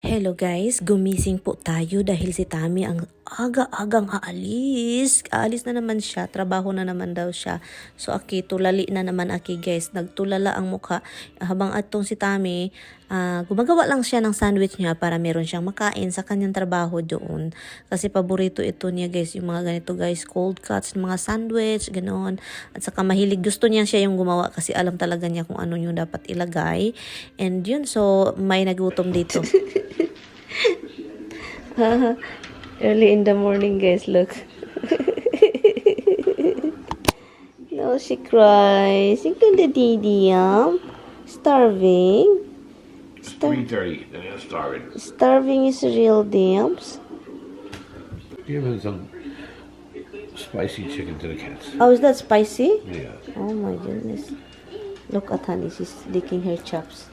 Hello guys, gumising po tayo dahil si Tami ang aga-agang aalis. Aalis na naman siya, trabaho na naman daw siya. So aki, tulali na naman aki guys, nagtulala ang mukha. Habang atong si Tami, gumagawa lang siya ng sandwich niya para meron siyang makain sa kanyang trabaho doon. Kasi paborito ito niya guys, yung mga ganito guys, cold cuts, mga sandwich, ganoon. At saka mahilig, gusto niya siya yung gumawa kasi alam talaga niya kung ano yung dapat ilagay. And yun, so may nagutom dito. Early in the morning guys, look. No, she cries. You can the didi, starving. 3:30, and they're starving. Starving is real dimps. Give him some spicy chicken to the cats. Oh, is that spicy? Yeah. Oh my goodness. Look at honey, she's licking her chops.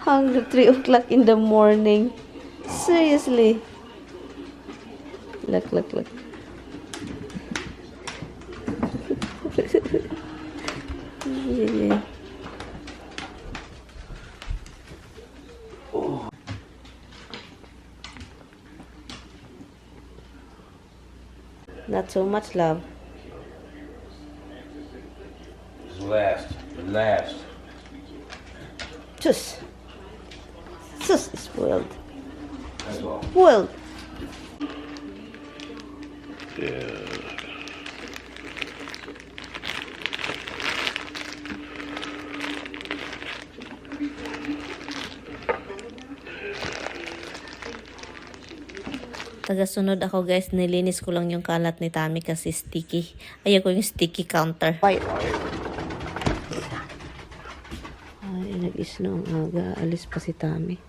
Hungry 3 o'clock in the morning. Seriously. Look. Yeah. Not so much love. Last. Just spoiled. That's all. Spoiled. Yeah. Tagasunod ako guys, nilinis ko lang yung kalat ni Tami kasi sticky. Ayaw ko yung sticky counter. Ay, nag-snow ang aga. Alis pa si Tami.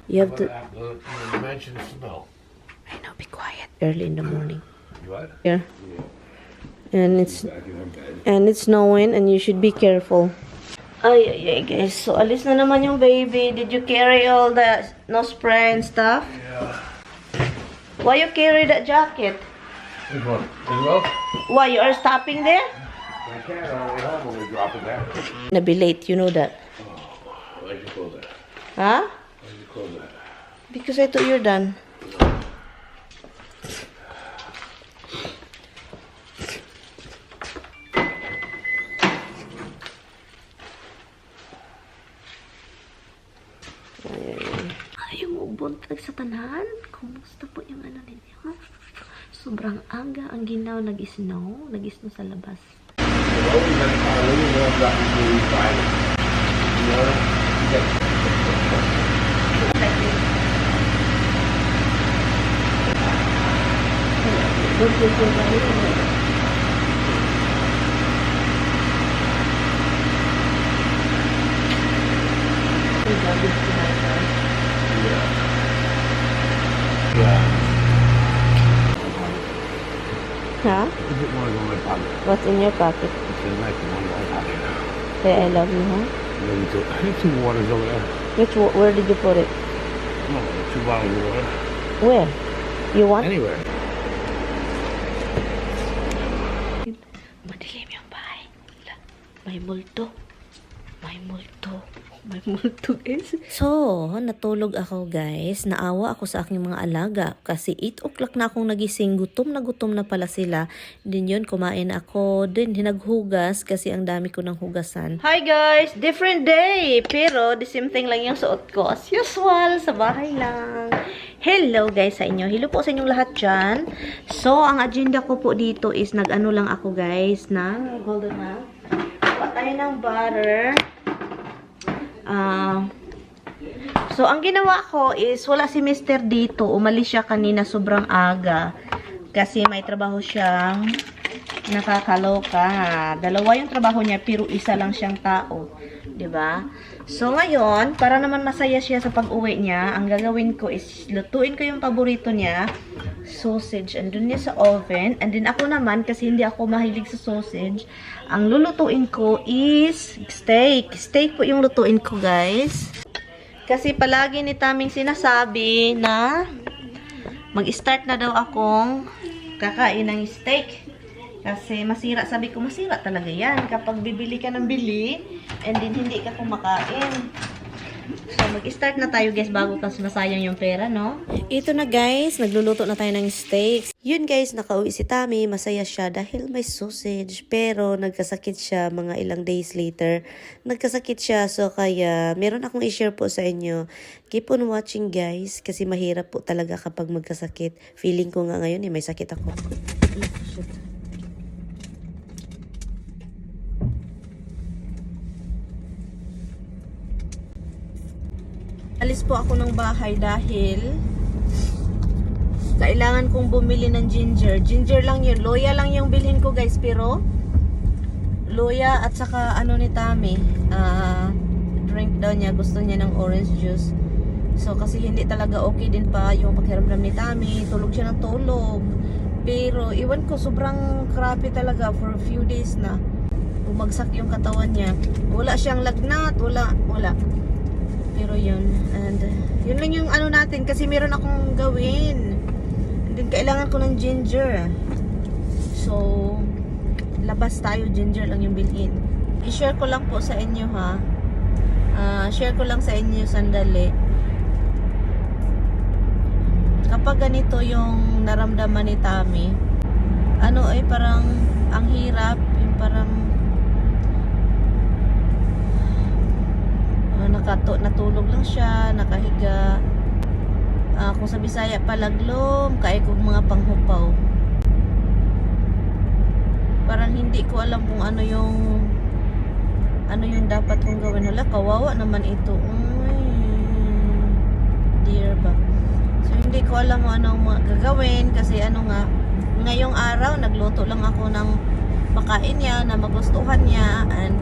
You have to... You mentioned snow. I know, be quiet. Early in the morning. What? Here. Yeah. And it's... Back in her bed. And it's snowing and you should be careful. Ay guys. So, alis na naman yung baby. Did you carry all the nose spray and stuff? Yeah. Why you carry that jacket? Which one? This one? Why, you are stopping there? I can't. I only have when we drop it down. Nabi late, you know that. Why'd you close that? Huh? Why'd you close that? Because I thought you're done. Ayaw mo buntag sa tanan? Kumusta po yung ano ninyo? Sobrang aga ang ginaw, nag-snow sa labas. Huh? A bit more in my pocket. What's in your pocket? It's a nice one in my pocket now. Say I love you, huh? I need some waters over there. Where did you put it? No, 2 bottles of water. Where? You want? Anywhere. Madilim yung bahay. May multo. May multo guys. So, natulog ako guys. Naawa ako sa aking mga alaga. Kasi 8 o'clock na akong nagising. Gutom na pala sila. Din yun, kumain ako. Din, hinaghugas kasi ang dami ko ng hugasan. Hi guys! Different day! Pero, the same thing lang yung suot ko. As usual, sa bahay lang. Hello guys sa inyo. Hello po sa inyong lahat dyan. So, ang agenda ko po dito is nag-ano lang ako guys na, hold on na. Patay ng butter. So, ang ginawa ko is, wala si Mr. dito. Umalis siya kanina sobrang aga. Kasi may trabaho siyang nakakaloka. Dalawa yung trabaho niya, pero isa lang siyang tao. 'Di ba? So, ngayon, para naman masaya siya sa pag-uwi niya, ang gagawin ko is, lutuin ko yung paborito niya, sausage, andun niya sa oven. And then ako naman, kasi hindi ako mahilig sa sausage, ang lulutuin ko is steak. Steak po yung lutuin ko, guys. Kasi palagi ni Taming sinasabi na mag-start na daw akong kakain ng steak. Kasi masira, sabi ko masira talaga yan kapag bibili ka ng bili and then hindi ka kumakain. So, mag-start na tayo guys bago kasi masayang yung pera, no? Ito na guys, nagluluto na tayo ng steaks. Yun guys, nakauwi si Tami, masaya siya dahil may sausage. Pero nagkasakit siya mga ilang days later. Nagkasakit siya, so kaya meron akong i-share po sa inyo. Keep on watching guys, kasi mahirap po talaga kapag magkasakit. Feeling ko nga ngayon may sakit ako. Alis po ako ng bahay dahil kailangan kong bumili ng ginger. Ginger lang yun. Loya lang yung bilhin ko guys. Pero loya at saka ano ni Tami. Drink daw niya. Gusto niya ng orange juice. So kasi hindi talaga okay din pa yung pakiramdam ni Tami. Tulog siya ng tulog. Pero iwan ko sobrang crappy talaga for a few days na. Bumagsak yung katawan niya. Wala siyang lagnat. Wala. Pero yun, and yun lang yung ano natin kasi meron akong gawin. And then kailangan ko ng ginger. So, labas tayo, ginger lang yung bilhin. I-share ko lang po sa inyo ha. Share ko lang sa inyo sandali. Kapag ganito yung naramdaman ni Tami, ano ay parang ang hirap, yung parang natulog lang siya, nakahiga. Kung sa Bisaya palaglom, kaya kong mga panghupaw. Parang hindi ko alam kung ano yung dapat kong gawin. Hala, kawawa naman ito. Dear ba? So hindi ko alam kung anong gagawin kasi ngayong araw nagluto lang ako ng makain niya na magustuhan niya and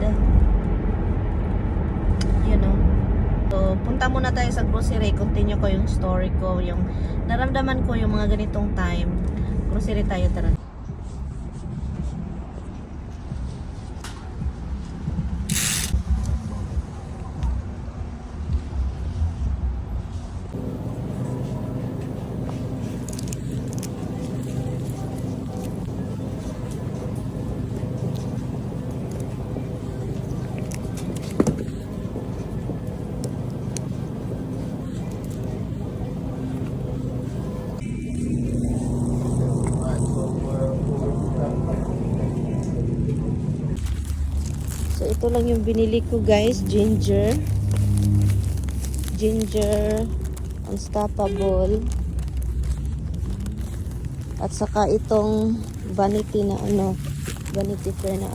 so, punta muna tayo sa grocery. Continue ko yung story ko, yung naramdaman ko yung mga ganitong time. Grocery tayo, tara. So, ito lang yung binili ko guys. Ginger. Unstoppable. At saka itong vanity na vanity fair na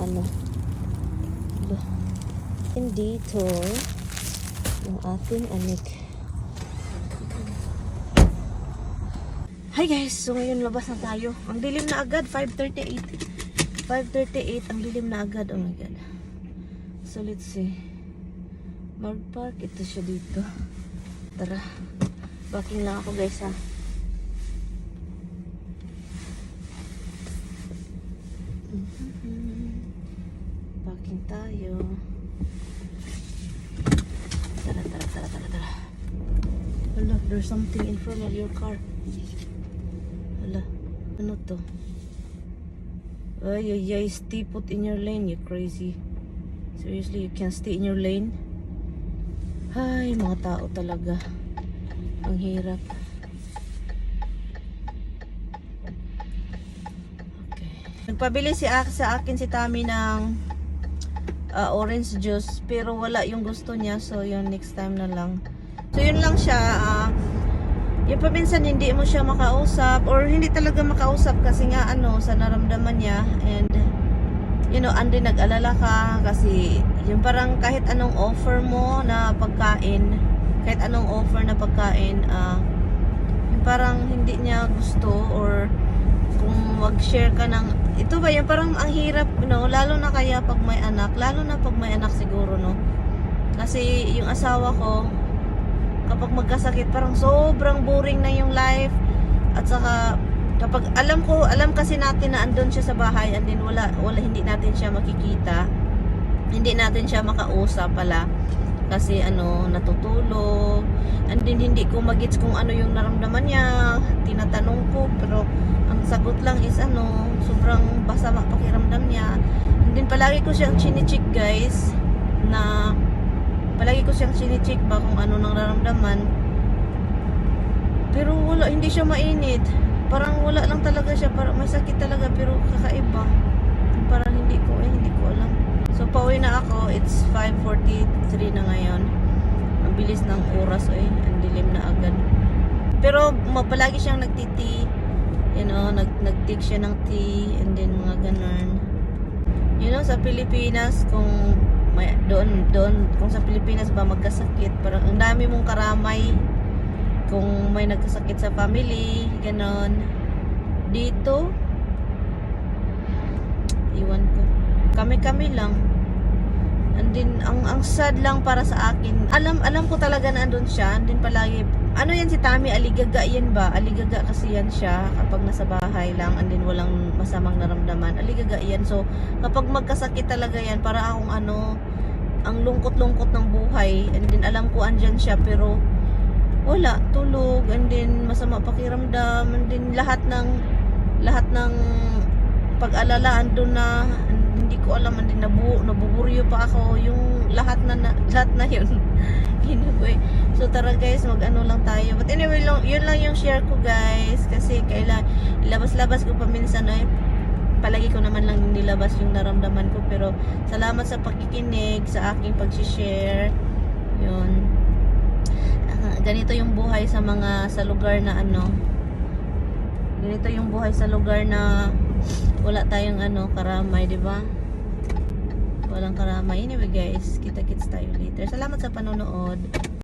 And dito, yung ating anik. Hi guys! So ngayon labas na tayo. Ang dilim na agad. 5:38. 5:38. Ang dilim na agad. Oh my God. So let's see. Mark Park. Ito siya dito. Tara. Backing lang ako guys ha. Backing tayo. Tara. Hala, there's something in front of your car. Hala, ano to? Ay, stay put in your lane, you crazy. Seriously, you can't stay in your lane? Ay, mga tao talaga. Ang hirap. Okay. Nagpabili sa akin si Tami ng orange juice. Pero wala yung gusto niya. So, yun, next time na lang. So, yun lang siya. Yung paminsan hindi mo siya makausap. Or hindi talaga makausap kasi nga sa naramdaman niya. And andi nag-alala ka kasi yung parang kahit anong offer mo na pagkain, yung parang hindi niya gusto or kung mag-share ka ng ito ba yung parang ang hirap lalo na kaya pag may anak siguro kasi yung asawa ko kapag magkasakit parang sobrang boring na yung life at saka kapag alam kasi natin na andun siya sa bahay and then wala hindi natin siya makikita, hindi natin siya makausap pala kasi natutulog and then hindi ko magets kung ano yung naramdaman niya, tinatanong ko pero ang sagot lang is sobrang basa pakiramdam niya. And then palagi ko siyang chine-check guys, na palagi ko siyang chine-check ba kung ano nang nararamdaman. Pero wala, hindi siya mainit. Parang wala lang talaga siya, parang may sakit talaga pero kakaiba. Parang hindi ko alam. So pauwi na ako, it's 5:43 na ngayon. Ang bilis ng oras ang dilim na agad. Pero palagi siyang nagtiti, nag-take siya ng tea and then mga ganun. Sa Pilipinas, kung may doon kung sa Pilipinas ba magkasakit, parang ang dami mong karamay kung may nagkasakit sa family, ganon. Dito iwan ko, kami lang. And then ang sad lang para sa akin, alam ko talaga na andun siya. And then palagi, yan si Tami, aligaga yan ba? Aligaga kasi yan siya kapag nasa bahay lang and then walang masamang naramdaman. Aligaga yan. So kapag magkasakit talaga yan, para akong ang lungkot-lungkot ng buhay. And then alam ko andyan siya pero wala, tulog, and then masama pakiramdam, and then lahat ng pag-alala andun na. Hindi ko alam, and then nabuburyo pa ako yung lahat na yun. Ginagoy. So tara guys, lang tayo. But anyway, yun lang yung share ko guys, kasi ilabas-labas ko paminsan palagi ko naman lang nilabas yung naramdaman ko. Pero salamat sa pakikinig sa aking pag-share. Yun. Ganito yung buhay sa lugar na ganito yung buhay sa lugar na wala tayong karamay, di ba? Walang karamay. Anyway guys, kita-kits tayo later. Salamat sa panonood.